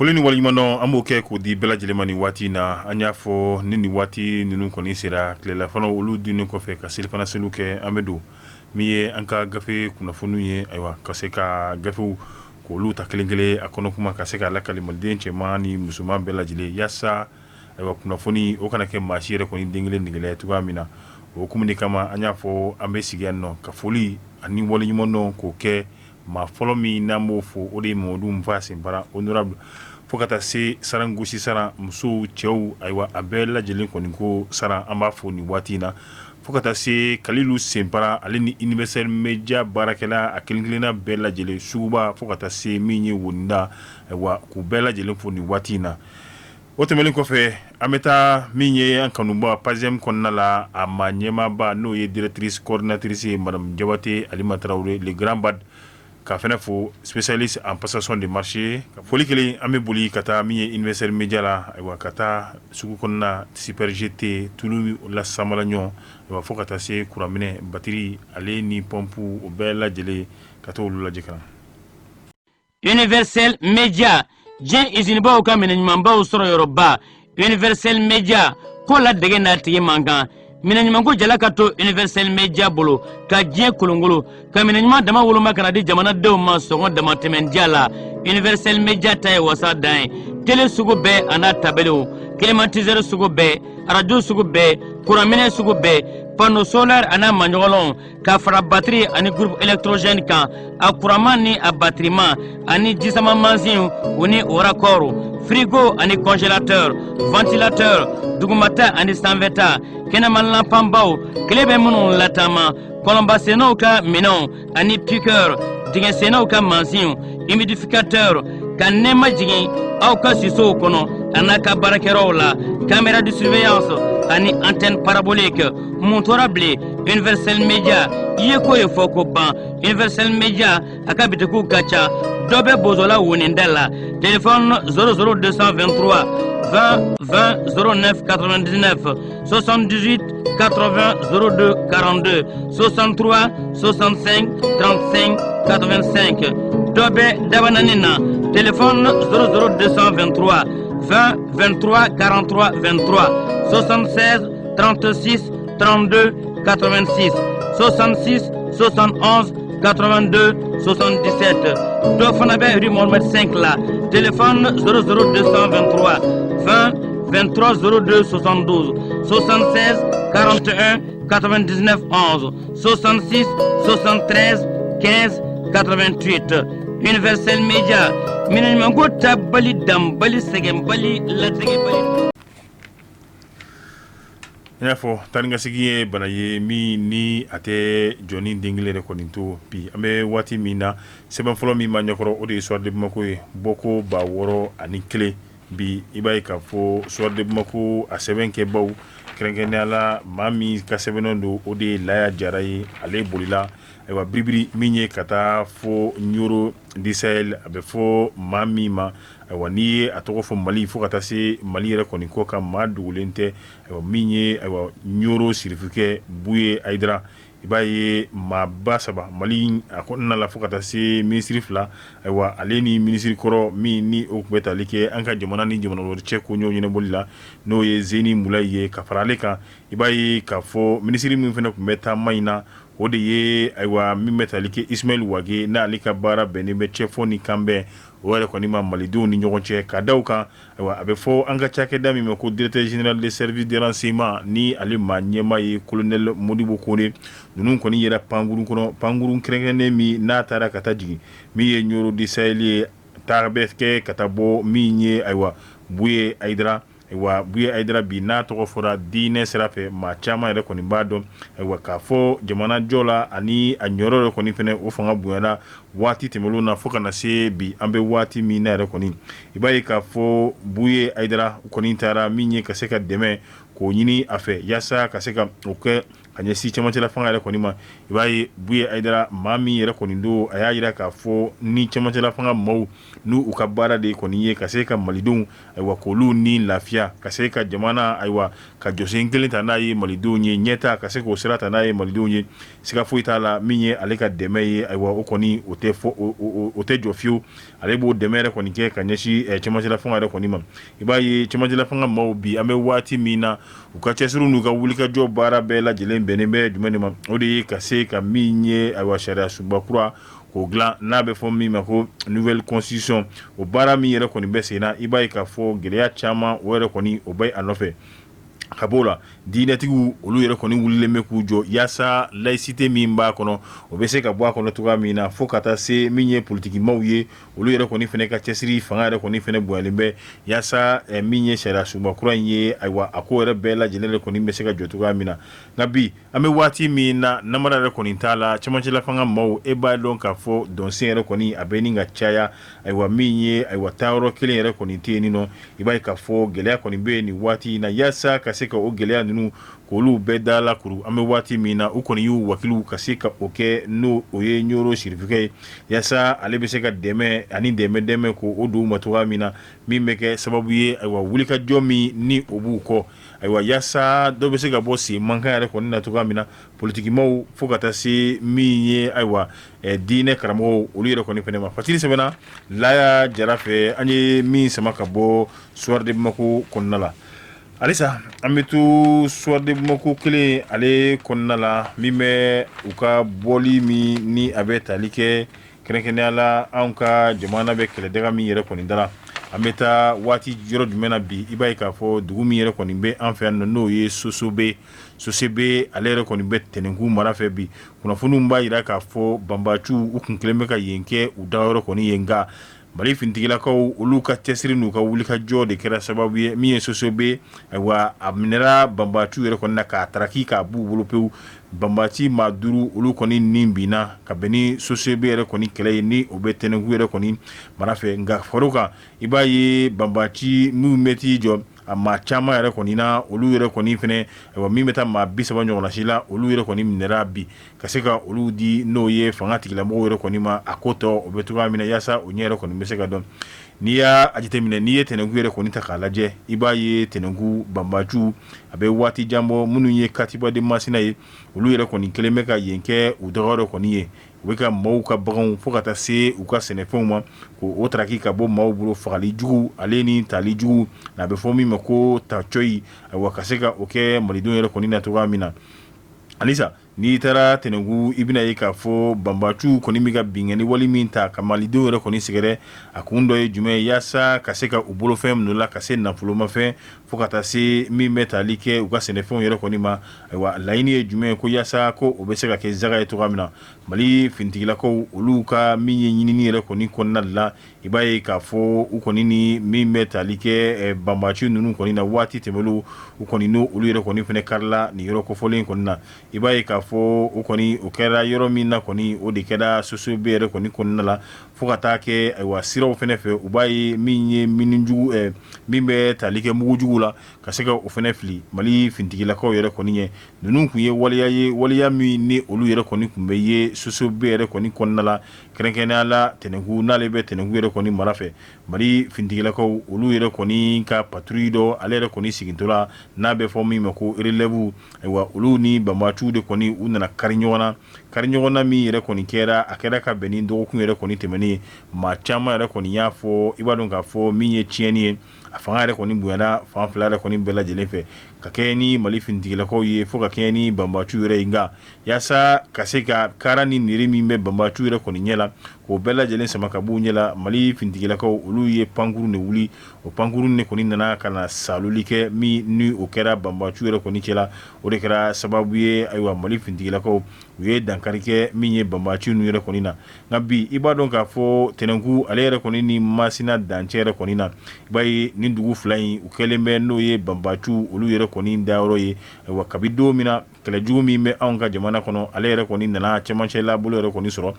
Foli ni waleɲumandɔn an b'o kɛ k'o di bɛɛ lajɛlen ma nin waati in na. An y'a fɔ ni nin waati ninnu kɔni sera, tilelafana olu dunnen kɔfɛ ka selifana seliw kɛ, an bɛ don min ye an ka gafe kunnafoniw ye. Ayiwa, ka se ka gafew k'olu ta kelen kelen, a kɔnɔ kuma ka se k'a lakali maliden cɛman ni musoman bɛɛ lajɛlen, yaasa ayiwa kunnafoni o kana kɛ maa si yɛrɛ kɔni den kelen nɛgɛla ye cogoya min na. O hukumu de kama, an y'a fɔ an bɛ sigi yan nɔ ka foli ani waleɲumandɔn k'o kɛ maa fɔlɔ min n'an b'o fo, o de ye Mamadu Nfa Senpara honorable, fo ka taa se sarangosi saran, musow, cɛw, ayiwa a bɛɛ lajɛlen kɔni ko saran, an b'a fo nin waati in na, fo ka taa se Kalilu Senpara, ale ni Universel Media baarakɛla a kelen kelenna bɛɛ lajɛlen, suguba fo ka taa se min ye woninda, ayiwa k'u bɛɛ lajɛlen fo nin waati in na. O tɛmɛnen kɔfɛ, an bɛ taa min ye an kanuba PAJSM kɔnɔna la, a maa ɲɛmaaba n'o ye directrice coordinatrice ye, madame Jabate Alima Tarawele, le grand bad, ka fana fo, spécialiste en passation de marché. Ka foli kelen, an bɛ boli ka taa min ye Universel Media la, ayiwa ka taa sugu kɔnɔna Super GT, tulu la samala ɲɔgɔn, ayiwa fo ka taa se kuranminɛ batiri ale ni pɔnpu, o bɛɛ lajɛlen ka taa olu lajɛ ka na. Universel Media, diɲɛ izinibaw ka minɛn ɲumanbaw sɔrɔ yɔrɔba. Universel Media ko la dege n'a tigi man kan. Minɛn ɲumanko jala ka to Universel Media bolo ka diɲɛ kolongolo ka minɛn ɲuman dama woloma ka na di jamanadenw ma sɔngɔ damatɛmɛndiya la. Universel Media ta ye wasa dan ye. Tele sugu bɛɛ a n'a tabelew, climatiseur sugu bɛɛ, arajo sugu bɛɛ, kuranminɛ sugu bɛɛ, panneau solaire a n'a maɲɔgɔnlɔnw, ka fara batiri ani groupe électrogène kan, a kuranman ni a batiriman, ani jisama mansinw u ni o raccord, frigo ani congélateur, ventilateur, dugumata ani sanfɛta, kɛnɛma lanpanbaw, tile bɛ minnu lataama, kɔlɔnbasennaw ka minɛnw ani piqueur, dingɛsennaw ka mansinw, humidificateur, ka nɛɛma jigin aw ka sisow kɔnɔ a n'a ka baarakɛyɔrɔw la, caméra de surveillance ani antenne parabolique. Mun tora bilen? Universel Media i ye ko ye fɔ ko ban. Universel Media a ka bitikiw ka ca. Dɔ bɛ Bozola woninda la, téléphone 00 223 20 20 09 99, 78 80 02 42, 63 65 35 85. Dɔ bɛ Dabanani na, téléphone 00 223 20 23 43 23, 76 36 32 86, 66 71 82 77. Dɔ fana bɛ rue Mohamed 5 la, téléphone 00 223 20 23 02 72, 76 41 99 11, 66 73 15 88. Universel Media, minɛn ɲumanko tabali, danbali, sɛgɛnbali, ladɛgɛbali. I y'a fɔ taa ni ka segin ye bana ye min ni a tɛ jɔni den kelen yɛrɛ kɔni to. Bi an bɛ waati min na, sɛbɛn fɔlɔ min b'an ɲɛkɔrɔ, o de ye Soir de Bamako ye, bɔko 6001. Bi i b'a ye k'a fɔ Soir de Bamako a sɛbɛnkɛbaw, kɛrɛnkɛrɛnnenya la maa min ka sɛbɛnnen don, o de ye Laya Jara ye. Ale bolila ayiwa biribiri min ye ka taa fo Ɲoro du Sahel. A bɛ fɔ maa min ma, ayiwa n'i ye a tɔgɔ fɔ Mali fo ka taa se Mali yɛrɛ kɔni kɔ kan, maa dogolen tɛ. Ayiwa min ye ayiwa Ɲoro sirifukɛ Buye Hayidara, i b'a ye maaba saba Mali a kɔnɔna la fo ka taa se minisiri fila, ayiwa ale ni minisiri kɔrɔ min ni o tun bɛ tali kɛ an ka jamana ni jamana wɛrɛ cɛ ko ɲɛnabɔli la, n'o ye Zeni Mulayi ye. Ka fara ale kan, i b'a ye k'a fɔ minisiri min fana tun bɛ taama in na, o de ye ayiwa min bɛ tali kɛ Ismaël Wage, n'ale ka baara bɛnnen bɛ cɛfɔ ni kanbɛn o yɛrɛ kɔni ma malidenw ni ɲɔgɔn cɛ. Ka da kan, ayiwa a bɛ fɔ an ka cakɛda min ma ko directeur général des services de renseignement, ni ale maa ɲɛmaa ye colonel Modibo Kone, ninnu kɔni yɛrɛ pankurun kɔnɔ, pankurun kɛrɛnkɛrɛnnen min n'a taara ka taa jigin min ye Ɲoro du Sahel ye, taa bɛ kɛ ka taa bɔ min ye ayiwa Buye Hayidara. Ayiwa Buye Hayidara bi n'a tɔgɔ fɔra diinɛ sira fɛ, maa caman yɛrɛ kɔni b'a dɔn ayiwa k'a fɔ jamana jɔ la ani a ɲɔyɔrɔ yɛrɛ kɔni fana o fanga bonyana waati tɛmɛnlenw na fo ka na se bi an bɛ waati min na yɛrɛ kɔni. I b'a ye k'a fɔ Buye Hayidara kɔni taara min ye ka se ka dɛmɛ k'o ɲini a fɛ yaasa ka se ka o kɛ. ka ɲɛsin cɛmancɛla fanga yɛrɛ kɔni ma. I b'a ye Buye Hayidara, maa min yɛrɛ kɔni don, a y'a jira k'a fɔ ni cɛmancɛla fanga maaw n'u u ka baara de kɔni ye ka se ka malidenw, ayiwa, k'olu ni lafiya, ka se ka jamana, ayiwa, ka jɔsen kelen ta n'a ye malidenw ye ɲɛta, ka se k'o sira ta n'a ye malidenw ye, siga foyi t'a la min ye ale ka dɛmɛ ye, ayiwa, o kɔni o tɛ fɔ, o tɛ jɔ fiyewu. Ale b'o dɛmɛ yɛrɛ kɔni kɛ ka ɲɛsin cɛmancɛla fanga yɛrɛ kɔni ma. I b'a ye cɛmancɛla fanga maaw bi, an bɛ waati min na, u ka cɛsiri n'u ka wulikajɔ baara bɛɛ lajɛlen bɛnnen bɛ jumɛn de ma? O de ye ka se ka min ye, ayiwa, sariya sunba kura k'o dilan, n'a bɛ fɔ min ma ko nouvelle constitution. O baara min yɛrɛ kɔni bɛ sen na, i b'a ye k'a fɔ gɛlɛya caman o yɛrɛ kɔni o bɛ a nɔfɛ. Ka b'o la, diinɛtigiw olu yɛrɛ kɔni wulilen bɛ k'u jɔ yaasa laïcité min b'a kɔnɔ, o bɛ se ka bɔ a kɔnɔ cogoya min na, fo ka taa se min ye politikimaw ye, olu yɛrɛ kɔni fana ka cɛsiri fanga yɛrɛ kɔni fana bonyalen bɛ yaasa min ye sariya sunba kura in ye, ayiwa, a ko yɛrɛ bɛɛ lajɛlen de kɔni bɛ se ka jɔ cogoya min na. Nka bi, an bɛ waati min na, namara yɛrɛ kɔni t'a la. Cɛmancɛla fanga maaw, e b'a dɔn k'a fɔ dɔnsen yɛrɛ kɔni a bɛ ni ka caya, ayiwa, min ye, ayiwa, taayɔrɔ kelen yɛrɛ kɔni tɛ yen nɔ. I b'a ye k'a fɔ gɛlɛya kɔni bɛ yen nin waati in na. Yaasa ka se ka o gɛlɛya ninnu k'olu bɛɛ da lakuru, an bɛ waati min na, u kɔni y'u wakiliw ka se ka o kɛ, n'o o ye Ɲoro Sirifukɛ ye, yaasa ale bɛ se ka dɛmɛ ani dɛmɛ dɛmɛ k'o don u ma cogoya min na, min bɛ kɛ sababu ye, ayiwa, wulikajɔ min ni o b'u kɔ, ayiwa, yaasa dɔ bɛ se ka bɔ sen mankan yɛrɛ kɔni na cogoya min na, politikimaw fo ka taa se min ye, ayiwa, diinɛ karamɔgɔw olu yɛrɛ kɔni fana ma. Fasiri sɛbɛnna Laya Jara fɛ, an ye min sama ka bɔ Soir de Bamako kɔnɔna la. Halisa an bɛ to Soir de Bamako kelen ale kɔnɔna la, min bɛ u ka bɔli min ni a bɛ tali kɛ kɛrɛnkɛrɛnnenya la anw ka jamana bɛ kɛlɛdaga min yɛrɛ kɔni da la. An bɛ taa waati yɔrɔ jumɛn na bi? I b'a ye k'a fɔ dugu min yɛrɛ kɔni bɛ an fɛ yan nɔ, n'o ye Sosobe. Sosobe ale yɛrɛ kɔni bɛ Tɛnɛnku mara fɛ. Bi kunnafoniw b'a jira k'a fɔ banbaanciw u kun kelen bɛ ka yen kɛ u dagayɔrɔ kɔni ye, nka Mali finitigilakaw olu ka cɛsiri n'u ka wulikajɔ de kɛra sababu ye min ye Sosobe, ayiwa, a minɛra banbaanciw yɛrɛ kɔni na k'a taraki k'a b'u bolo pewu. Banbaanci maa 5 olu kɔni ni binna ka bɛn ni Sosobe yɛrɛ kɔni kɛlɛ ye, ni o bɛ Tɛnɛnku yɛrɛ kɔni mara fɛ. Nka faro kan, i b'a ye banbaanci minnu bɛ t'i jɔ a maa caman yɛrɛ kɔni na, olu yɛrɛ kɔni fana, ayiwa, min bɛ taa maa 30 ɲɔgɔnna si la, olu yɛrɛ kɔni minɛra bi ka se ka olu di, n'o ye fanga tigilamɔgɔw yɛrɛ kɔni ma. A ko tɔ o bɛ cogoya min na, yaasa o ɲɛ yɛrɛ kɔni bɛ se ka dɔn. N'i y'a jateminɛ, n'i ye Tɛnɛnku yɛrɛ kɔni ta k'a lajɛ, i b'a ye Tɛnɛnku banbaanciw a bɛ waati jan bɔ. Minnu ye Katiba de Masina ye, olu yɛrɛ kɔni kelen bɛ ka yen kɛ u dagayɔrɔ kɔni ye. U bɛ ka maaw ka baganw fo ka taa se u ka sɛnɛfɛnw ma, k'o taraki ka bɔ maaw bolo, fagali jugu ale ni tali jugu, n'a bɛ fɔ min ma ko tacɔyi, ayiwa, ka se ka o kɛ malidenw yɛrɛ kɔni na cogoya min na. Halisa n'i taara Tɛnɛnku, i bɛna ye k'a fɔ banbaanciw kɔni bɛ ka binkanni wale min ta ka malidenw yɛrɛ kɔni sɛgɛrɛ, a kun dɔ ye jumɛn ye? Yaasa ka se ka u bolofɛn minɛ u la, ka se nafolomafɛn fo ka taa se min bɛ tali kɛ u ka sɛnɛfɛnw yɛrɛ kɔni ma. Ayiwa, laɲini ye jumɛn ye? Ko yaasa ko o bɛ se ka kɛ zaga ye cogoya min na. Mali finitigilakaw olu ka min ye ɲinini yɛrɛ kɔni kɔnɔna la, i b'a ye k'a fɔ u kɔni ni min bɛ tali kɛ banbaanci ninnu kɔni na, waati tɛmɛnlen u kɔni n' olu yɛrɛ kɔni fana karila nin yɔrɔ kofɔlen kɔni na. I b'a ye k'a fɔ o kɔni o kɛra yɔrɔ min na kɔni, o de kɛra Sosobe yɛrɛ kɔni kɔnɔna la, fo ka taa kɛ, ayiwa, siraw fana fɛ, u b'a ye min ye minijugu, min bɛ tali kɛ mugujugu la, ka se ka o fana fili Mali finitigilakaw yɛrɛ kɔni ɲɛ. Ninnu tun ye waleya ye, waleya min ni olu yɛrɛ kɔni tun bɛ ye Sosobe yɛrɛ kɔni kɔnɔna la, kɛrɛnkɛrɛnnenya la Tɛnɛnku, n'ale bɛ Tɛnɛnku yɛrɛ kɔni mara fɛ. Mali finitigilakaw olu yɛrɛ kɔni ka patrouille dɔ ale yɛrɛ kɔni sigintɔla, n'a bɛ fɔ min ma ko relève, ayiwa, olu ni banbaanciw de kɔni u nana kari ɲɔgɔn na. Kari ɲɔgɔn na min yɛrɛ kɔni kɛra, a kɛra ka bɛn ni dɔgɔkun yɛrɛ kɔni tɛmɛnen ye. Maa caman yɛrɛ kɔni y'a fɔ, i b'a dɔn k'a fɔ min ye tiɲɛni ye, a fanga yɛrɛ kɔni bonyana fan fila yɛrɛ kɔni bɛɛ lajɛlen fɛ, ka kɛɲɛ ni Mali finitigilakaw ye fo ka kɛɲɛ ni banbaanciw yɛrɛ ye. Nka yaasa ka se ka kara ni niri min bɛ banbaanciw yɛrɛ kɔni ɲɛ la, k'o bɛɛ lajɛlen sama ka b'u ɲɛ la, Mali finitigilakaw olu ye pankurun de wuli. O pankurun de kɔni nana ka na saloli kɛ min ni o kɛra banbaanciw yɛrɛ kɔni cɛla. O de kɛra sababu ye, ayiwa, Mali finitigilakaw u U ye dankari kɛ min ye banbaci ninnu yɛrɛ kɔni na. Nka bi i b'a dɔn k'a fɔ Tɛnɛnku ale yɛrɛ kɔni ni Masina dancɛ yɛrɛ kɔni na, i b'a ye nin dugu fila in u kɛlen bɛ n'o ye banbaciw olu yɛrɛ kɔni dayɔrɔ ye. Ayiwa, kabi don min na kɛlɛjugu min bɛ anw ka jamana kɔnɔ, ale yɛrɛ kɔni nana cɛmancɛla bolo yɛrɛ kɔni sɔrɔ,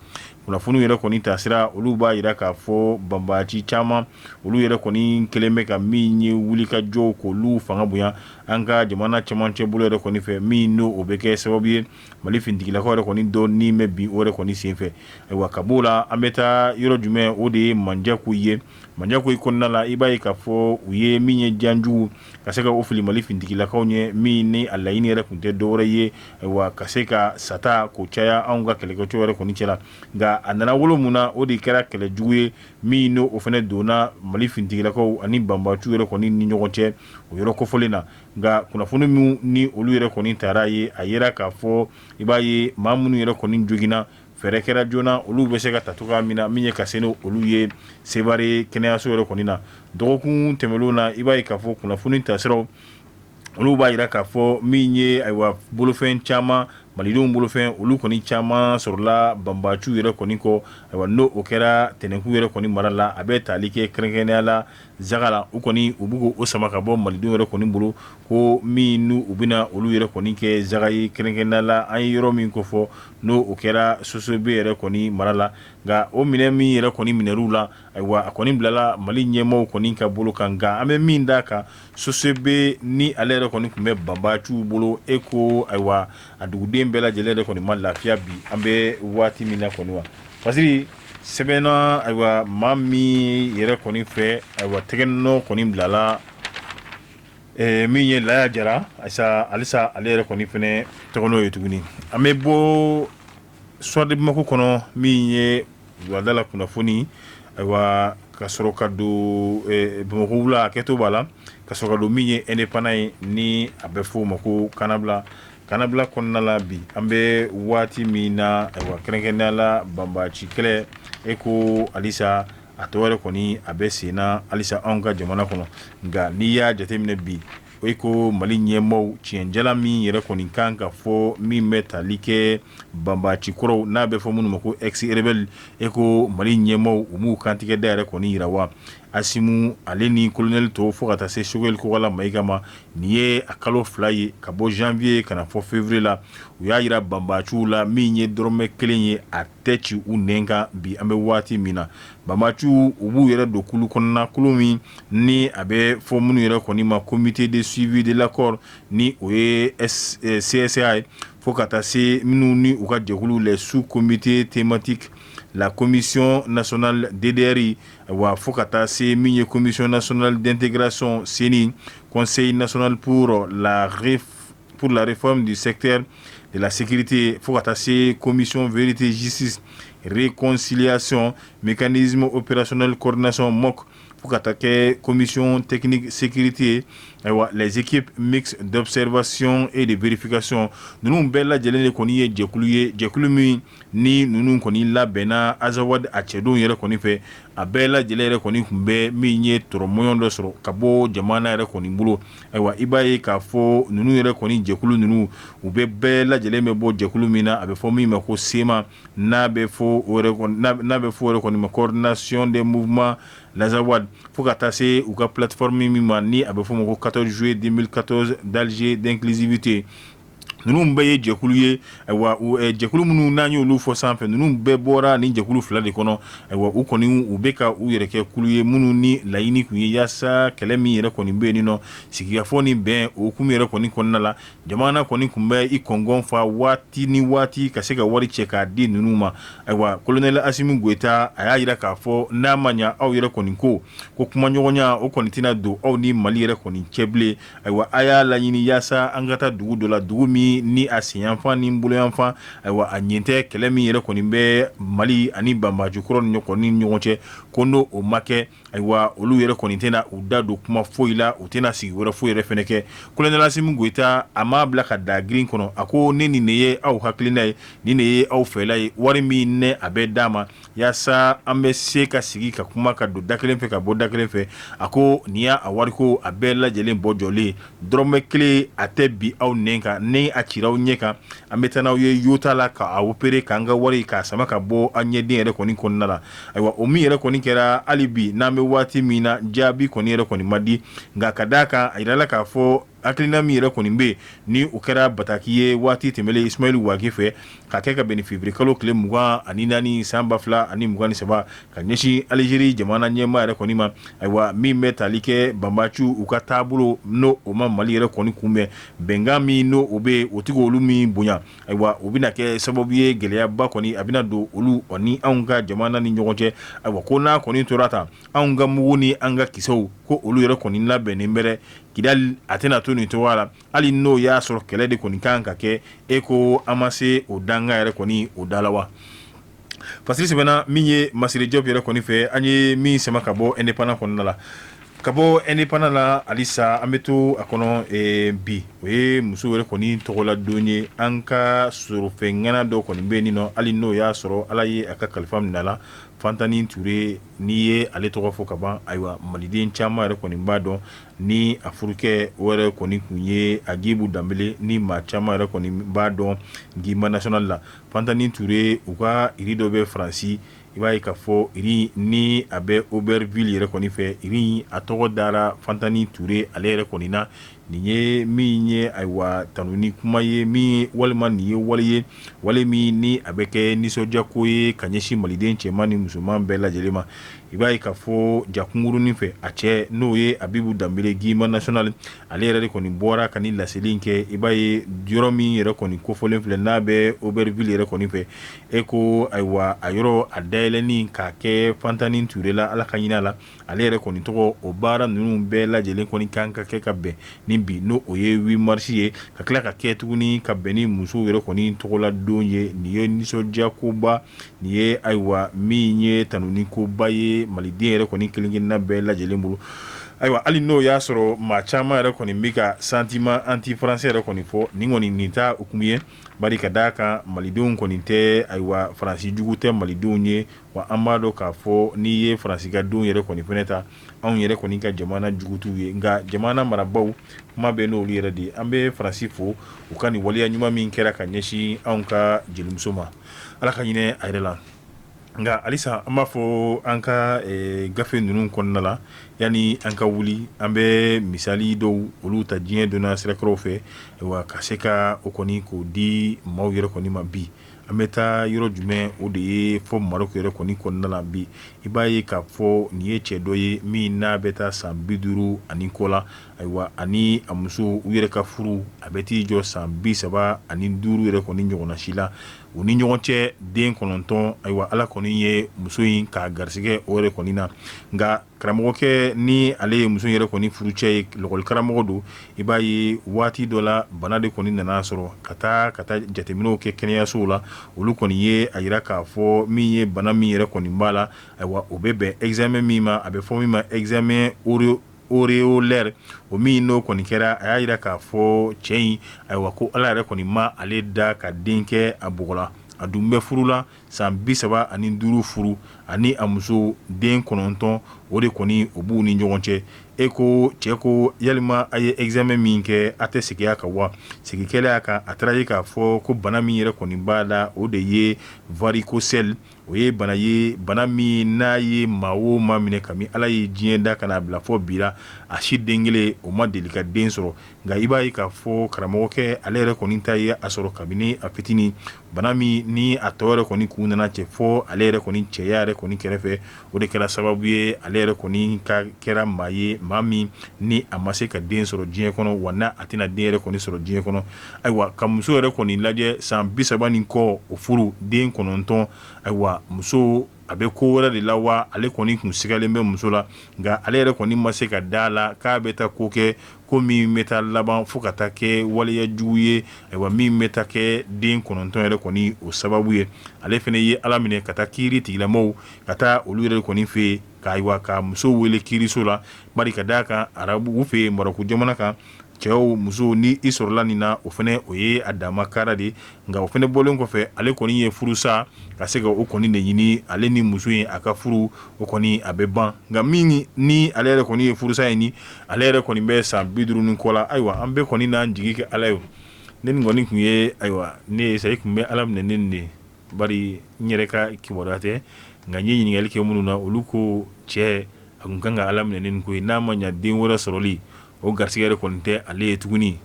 kunnafoniw yɛrɛ kɔni tasira olu b'a jira k'a fɔ banbaci caman olu yɛrɛ kɔni kɛlen bɛ ka min ye wulikajɔw k'olu fanga bonya an ka jamana cɛmancɛ bolo yɛrɛ kɔni fɛ, min n'o o bɛ kɛ sababu ye Mali finitigilakaw yɛrɛ kɔni dɔ ni bɛ bin o yɛrɛ kɔni senfɛ. Ayiwa, ka b'o la an bɛ taa yɔrɔ jumɛn? O de ye Manjakoyi ye. Manjakoyi kɔnɔna la, i b'a ye k'a fɔ u ye min ye janjugu ka se ka o fili Mali finitigilakaw ɲɛ, min ni a laɲini yɛrɛ tun tɛ dɔwɛrɛ ye, ayiwa, ka se ka sata k'o caya anw ka kɛlɛkɛcɛw yɛrɛ kɔni cɛla. Nka a nana wolo mun na, o de kɛra kɛlɛ jugu ye min n'o o fana donna Mali finitigilakaw ani banbaciw yɛrɛ kɔni ni ɲɔgɔn cɛ o yɔrɔ kofɔlen na. Nka kunnafoni minnu ni olu yɛrɛ kɔni taara ye, a yera k'a fɔ i b'a ye maa minnu yɛrɛ kɔni joginna, fɛɛrɛ kɛra joona olu bɛ se ka ta cogoya min na, min ye ka se olu ye Sevare kɛnɛyaso yɛrɛ kɔni na. Dɔgɔkun tɛmɛnlenw na, i b'a ye k'a fɔ kunnafoni tasiraw olu b'a jira k'a fɔ min ye, ayiwa, bolofɛn caman, malidenw bolofɛn olu kɔni caman sɔrɔla banbaciw yɛrɛ kɔni kɔ. Ayiwa, n'o o kɛra Tɛnɛnku yɛrɛ kɔni mara la, a bɛ tali kɛ kɛrɛnkɛrɛnnenya la Zagala, u kɔni u b'u o sama ka bɔ malidenw yɛrɛ kɔni bolo, ko min n'u u bɛna olu yɛrɛ kɔni kɛ zaga ye kɛrɛnkɛrɛnnenya la an ye yɔrɔ min kofɔ, n'o o kɛra Sosobe yɛrɛ kɔni mara la. Nka o minɛn min yɛrɛ kɔni minɛr'u la, ayiwa, a kɔni bilala Mali ɲɛmaaw kɔni ka bolo kan. Nka an bɛ min d'a kan, Sosobe ni ale yɛrɛ kɔni tun bɛ banbaciw bolo, e ko ayiwa, a duguden bɛɛ lajɛlen yɛrɛ kɔni ma lafiya bi an bɛ waati min na kɔni wa. Parce sɛbɛnna, ayiwa, maa min yɛrɛ kɔni fɛ, ayiwa, tɛgɛnɔ kɔni bilala min ye Laya Jara, ayisa halisa ale yɛrɛ kɔni fana tɛgɛnɔ ye tuguni. An bɛ bɔ Soir de Bamako kɔnɔ, min ye wulada la kunnafoni, ayiwa, ka sɔrɔ ka don Bamakɔ wula, hakɛto b'a la, ka sɔrɔ ka don min ye Indépendant ye, ni a bɛ fɔ o ma ko Kannabila. Kannabila kɔnɔna la bi an bɛ waati min na, ayiwa, kɛrɛnkɛrɛnnenya la banbaci kɛlɛ, e ko halisa a tɔ yɛrɛ kɔni a bɛ sen na halisa anw ka jamana kɔnɔ. Nka n'i y'a jateminɛ bi, e ko Mali ɲɛmaaw tiɲɛjala min yɛrɛ kɔni kan ka fɔ min bɛ tali kɛ banbaci kɔrɔw, n'a bɛ fɔ minnu ma ko ex-rebelle, e ko Mali ɲɛmaaw u m'u kantigɛ da yɛrɛ kɔni jira wa. Asimi ale ni colonel tɔw fo ka taa se Choguel Kokalla Maïga ma, nin ye a kalo 2 ye ka bɔ janvier ka na fɔ février la, u y'a jira banbaciw la min ye dɔrɔmɛ kelen ye a tɛ ci u nɛn kan bi an bɛ waati min na. Banbaciw u b'u yɛrɛ don kulu kɔnɔna, kulu min ni a bɛ fɔ minnu yɛrɛ kɔni ma comité de suivi de l'accord, ni o ye CSA ye, fo ka taa se minnu ni u ka jɛkulu les sous-comités thématiques, la commission nationale DDR, wa fo ka taa se min ye commission nationale d'intégration CNI, conseil national pour la réforme du secteur de la sécurité, fo ka taa se commission vérité justice réconciliation, mécanisme opérationnel coordination MOC, fo ka taa kɛ commission technique sécurité, ayiwa, les équipes mixtes d'observation et de vérification. Ninnu bɛɛ lajɛlen de kɔni ye jɛkulu ye, jɛkulu min ni ninnu kɔni labɛnna Azawad a cɛdenw yɛrɛ kɔni fɛ. A bɛɛ lajɛlen yɛrɛ kɔni tun bɛ min ye tɔrɔmɔɲɔgɔn dɔ sɔrɔ ka bɔ jamana yɛrɛ kɔni bolo. Ayiwa, i b'a ye k'a fɔ ninnu yɛrɛ kɔni jɛkulu ninnu, u bɛ bɛɛ lajɛlen bɛ bɔ jɛkulu min na, a bɛ fɔ min ma ko CMA, n'a bɛ fɔ o yɛrɛ kɔni ma coordination des mouvements l'Azawad, fo ka taa se u ka plateforme min ma ni a bɛ fɔ o ma ko 14 juillet 2014 d'Alger d'inclusivité. Ninnu bɛɛ ye jɛkulu ye. Ayiwa, jɛkulu minnu n'an y'olu fɔ sanfɛ, ninnu bɛɛ bɔra ni jɛkulu fila de kɔnɔ. Ayiwa, u kɔni u bɛ ka u yɛrɛ kɛ kulu ye minnu ni laɲini tun ye yaasa kɛlɛ min yɛrɛ kɔni bɛ yen nɔ, sigikafɔ ni bɛn o hukumu yɛrɛ kɔni kɔnɔna la, jamana kɔni tun bɛ i kɔngɔn fa waati ni waati ka se ka wari cɛ k'a di ninnu ma. Ayiwa, colonel Asimi Goyita a y'a jira k'a fɔ n'a ma ɲɛ aw yɛrɛ kɔni ko ko kumaɲɔgɔnya o kɔni tɛna don aw ni Mali yɛrɛ kɔni cɛ bilen. Ayiwa, a y'a laɲini yaasa an ka taa dugu dɔ la, dugu min ni a senyanfan ni boloyanfan, ayiwa, a ɲin tɛ kɛlɛ min yɛrɛ kɔni bɛ Mali ani banbaci kɔrɔ ni ɲɔgɔn cɛ, ko n'o o ma kɛ, ayiwa, olu yɛrɛ kɔni tɛna u da don kuma foyi la, u tɛna sigi wɛrɛ foyi yɛrɛ fɛnɛ kɛ. Colonel Asimi Goyita a m'a bila ka da girin kɔnɔ, a ko ne nin de ye aw hakilina ye, nin de ye aw fɛla ye, wari min ne a bɛ d'a ma yaasa an bɛ se ka sigi ka kuma ka don da kelen fɛ ka bɔ da kelen fɛ, a ko nin y'a wariko a bɛɛ lajɛlen bɔ jɔlen, dɔrɔmɛ kelen a tɛ bi aw nɛn kan ni a cira aw ɲɛ kan, an bɛ taa n'aw ye Yota la ka a opérer, k'an ka wari k'a sama ka bɔ an ɲɛden yɛrɛ kɔni kɔnɔna la. Ayiwa, o min yɛrɛ kɔni kɛra, hali bi n'an bɛ waati min na, jaabi kɔni yɛrɛ kɔni ma di. Nka ka d'a kan, a jirala k'a fɔ hakilina min yɛrɛ kɔni bɛ yen, ni o kɛra bataki ye waati tɛmɛlen Ismaël Wagué fɛ, ka kɛ ka bɛn ni février kalo tile 24 san 2023, ka ɲɛsin Algérie jamana ɲɛmaa yɛrɛ kɔni ma. Ayiwa, min bɛ tali kɛ banbaciw u ka taabolo, n'o o ma Mali yɛrɛ kɔni kunbɛn, bɛnkan min n'o o bɛ yen, o tigi olu min bonya, ayiwa, o bɛna kɛ sababu ye gɛlɛyaba kɔni a bɛna don olu ni anw ka jamana ni ɲɔgɔn cɛ. Ayiwa, ko n'a kɔni tora tan, anw ka mugu ni an ka kisɛw, ko olu yɛrɛ kɔni labɛnnen bɛ Kidali, a tɛna to nin cogoya la, hali n'o y'a sɔrɔ kɛlɛ de kɔni kan ka kɛ. E ko an ma se o danga yɛrɛ kɔni o da la wa? Fasiri sɛbɛnna min ye Masire Diop yɛrɛ kɔni fɛ, an ye min sama ka bɔ Indépendant kɔnɔna la. Ka bɔ Indépendant la halisa, an bɛ to a kɔnɔ. Bi, o ye muso yɛrɛ kɔni tɔgɔla don ye. An ka sorofɛn ŋana dɔ kɔni bɛ yen nɔ, hali n'o y'a sɔrɔ Ala ye a ka kalifa minɛ a la, Fantani Ture. N'i ye ale tɔgɔ fɔ ka ban, ayiwa, maliden caman yɛrɛ kɔni b'a dɔn. Ni a furukɛ, o yɛrɛ kɔni tun ye Agibu Danbele, ni maa caman yɛrɛ kɔni b'a dɔn Guimba National la. Fantani Ture, u ka iri dɔ bɛ Faransi. I b'a ye k'a fɔ iri ni a bɛ Aubervilliers yɛrɛ kɔni fɛ, iri a tɔgɔ dara Fantani Ture ale yɛrɛ kɔni na. Nin ye min ye, ayiwa, tanuni kuma ye min, walima nin ye wale ye, wale min ni a bɛ kɛ nisɔndiyako ye ka ɲɛsin maliden cɛman ni musoman bɛɛ lajɛlen ma. I b'a ye k'a fɔ jakunkurunin fɛ, a cɛ, n'o ye Abibu Danbele Guimba National, ale yɛrɛ de kɔni bɔra ka nin laseli kɛ. I b'a ye yɔrɔ min yɛrɛ kɔni kofɔlen filɛ, n'a bɛ Aubervilliers yɛrɛ kɔni fɛ, e ko ayiwa, a yɔrɔ a dayɛlɛnni k'a kɛ Fantani Ture la, Ala ka hinɛ a la, ale yɛrɛ kɔni tɔgɔ, o baara ninnu bɛɛ lajɛlen kɔni kan ka kɛ ka bɛn ni bi, n'o o ye 8 mars ye, ka tila ka kɛ tuguni ka bɛn ni musow yɛrɛ kɔni tɔgɔla don ye. Nin ye nisɔndiyakoba nin ye, ayiwa, min ye tanuni koba ye maliden yɛrɛ kɔni kelenkelenna bɛɛ lajɛlen bolo. Ayiwa, hali n'o y'a sɔrɔ maa caman yɛrɛ kɔni bɛ ka sentiment anti français yɛrɛ kɔni fɔ, nin kɔni nin t'a hukumu ye, bari ka d'a kan malidenw kɔni tɛ, ayiwa, Faransi jugu tɛ malidenw ye. Wa an b'a dɔn k'a fɔ n'i ye Faransi ka denw yɛrɛ kɔni fɛnɛ ta, anw yɛrɛ kɔni ka jamana jugu t'u ye. Nka jamana marabaaw, kuma bɛ n'olu yɛrɛ de ye. An bɛ Faransi fo u ka nin waleya ɲuman min kɛra ka ɲɛsin anw ka jelimuso ma, Ala ka hinɛ a yɛrɛ la. Nka halisa an b'a fɔ an ka gafe ninnu kɔnɔna la, yanni an ka wuli, an bɛ misali dɔw olu ta diɲɛ donna sirakɔrɔw fɛ wa, ka se ka o kɔni k'o di maaw yɛrɛ kɔni ma. Bi, an bɛ taa yɔrɔ jumɛn? O de ye fɔ Maroc yɛrɛ kɔni kɔnɔna la. Bi, i b'a ye k'a fɔ nin ye cɛ dɔ ye min n'a bɛ taa san 50 ani kɔ la. Ayiwa, ani a muso, u yɛrɛ ka furu a bɛ t'i jɔ san 35 yɛrɛ kɔni ɲɔgɔnna si la. U ni ɲɔgɔn cɛ, den 9. Ayiwa, Ala kɔni ye muso in k'a garisɛgɛ o yɛrɛ kɔni na. Nka karamɔgɔkɛ, ni ale ye muso yɛrɛ kɔni furucɛ ye, lɔkɔlikaramɔgɔ don. I b'a ye waati dɔ la, bana de kɔni nana sɔrɔ ka taa jateminɛw kɛ kɛnɛyasow la. Olu kɔni ye a jira k'a fɔ min ye bana min yɛrɛ kɔni b'a la, ayiwa, o bɛ bɛn examen min ma, a bɛ fɔ min ma examen auréolaire. O min n'o kɔni kɛra, a y'a jira k'a fɔ cɛ in, ayiwa, ko Ala yɛrɛ kɔni ma ale da ka den kɛ a bɔgɔ la. A dun bɛ furu la san 35 furu, ani a muso, den 9 o de kɔni o b'u ni ɲɔgɔn cɛ. E ko cɛ ko yalima a ye examen min kɛ, a tɛ segin a kan wa? Segin kɛlen a kan, a taara ye k'a fɔ ko bana min yɛrɛ kɔni b'a la, o de ye varicocèle. O ye bana ye, bana min n'a ye maa o maa minɛ, kabini Ala ye diɲɛ da ka n'a bila fɔ bi la, a si den kelen o ma deli ka den sɔrɔ. Nka i b'a ye k'a fɔ karamɔgɔkɛ ale yɛrɛ kɔni ta ye a sɔrɔ kabini a fitinin, bana min ni a tɔ yɛrɛ kɔni kun nana cɛ fɔ ale yɛrɛ kɔni cɛya yɛrɛ kɔni kɛrɛfɛ. O de kɛra sababu ye ale yɛrɛ kɔni ka kɛra maa ye, maa min ni a ma se ka den sɔrɔ diɲɛ kɔnɔ, wa n'a a tɛna den yɛrɛ kɔni sɔrɔ diɲɛ kɔnɔ. Ayiwa, ka muso yɛrɛ kɔni lajɛ, san 30 ni kɔ, o furu, den 9. Ayiwa, muso a bɛ ko wɛrɛ de la wa? Ale kɔni tun sigalen bɛ muso la, nka ale yɛrɛ kɔni ma se ka da la k'a bɛ taa ko kɛ, ko min bɛ taa laban fo ka taa kɛ waleya jugu ye, ayiwa, min bɛ taa kɛ den 9 yɛrɛ kɔni o sababu ye. Ale fana ye Ala minɛ ka taa kiiri tigilamɔgɔw, ka taa olu yɛrɛ kɔni fɛ yen, ka ayiwa, ka muso wele kiiriso la, bari ka d'a kan arabu fɛ yen, Marɔku jamana kan, cɛw muso, ni i sɔrɔla nin na, o fana o ye a dama kara de. Nka o fana bɔlen kɔfɛ, ale kɔni ye furusa ka se ka o kɔni de ɲini. Ale ni muso in, a ka furu o kɔni a bɛ ban. Nka min ni ale yɛrɛ kɔni ye furusa in, ni ale yɛrɛ kɔni bɛ san 50 ni kɔ la. Ayiwa, an bɛɛ kɔni n'an jigi kɛ Ala ye. Ne nin kɔni tun ye, ayiwa, ne ye sa, i tun bɛ Ala minɛ ne nin de, bari n yɛrɛ ka kibaruya tɛ, nka n ye ɲininkali kɛ minnu na, olu ko cɛ a tun kan ka Ala minɛ ni nin ko ye. N'a ma ɲa den wɛrɛ sɔrɔli, o garisɛgɛ yɛrɛ kɔni tɛ ale ye tuguni.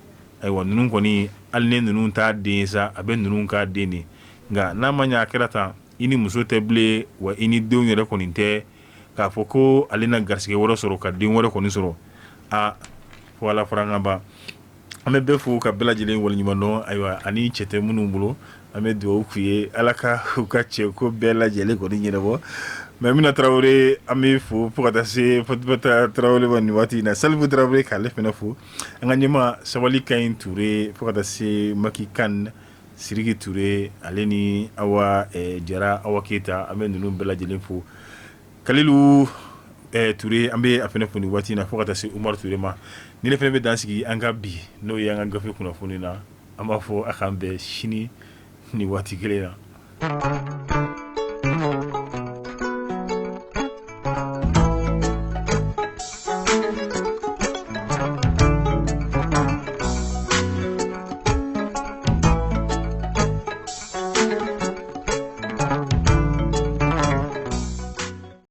Ayiwa, ninnu kɔni, hali ni ninnu t'a den ye sa, a bɛ ninnu k'a den de. Nka n'a ma ɲa a kɛra tan, i ni muso tɛ bilen wa, i ni denw yɛrɛ kɔni tɛ. K'a fɔ ko ale na garisɛgɛ wɛrɛ sɔrɔ ka den wɛrɛ kɔni sɔrɔ, a fo Ala fara an ka ban. An bɛ bɛɛ fo ka bɛɛ lajɛlen waleɲuman dɔn. Ayiwa, ani cɛ tɛ minnu bolo, an bɛ dugawu k'u ye, Ala ka u ka cɛ ko bɛɛ lajɛlen kɔni ɲɛnabɔ. Maimuna Tarawele, an bɛ fo, fo ka taa se Fatumata Tarawele ma nin waati in na. Salifu Tarawele, k'ale fana fo. An ka ɲɛmaa Sabali Kaɲi Ture, fo ka taa se Maki Kan Siriki Ture, ale ni Awa Jara, Awa Keyita, an bɛ ninnu bɛɛ lajɛlen fo. Kalilu Ture, an bɛ a fana fo nin waati in na, fo ka taa se Umaru Ture ma. Ni ne fana bɛ dan sigi an ka bi, n'o ye an ka gafe kunnafoni na, an b'a fɔ a k'an bɛn sini ni waati kelen na.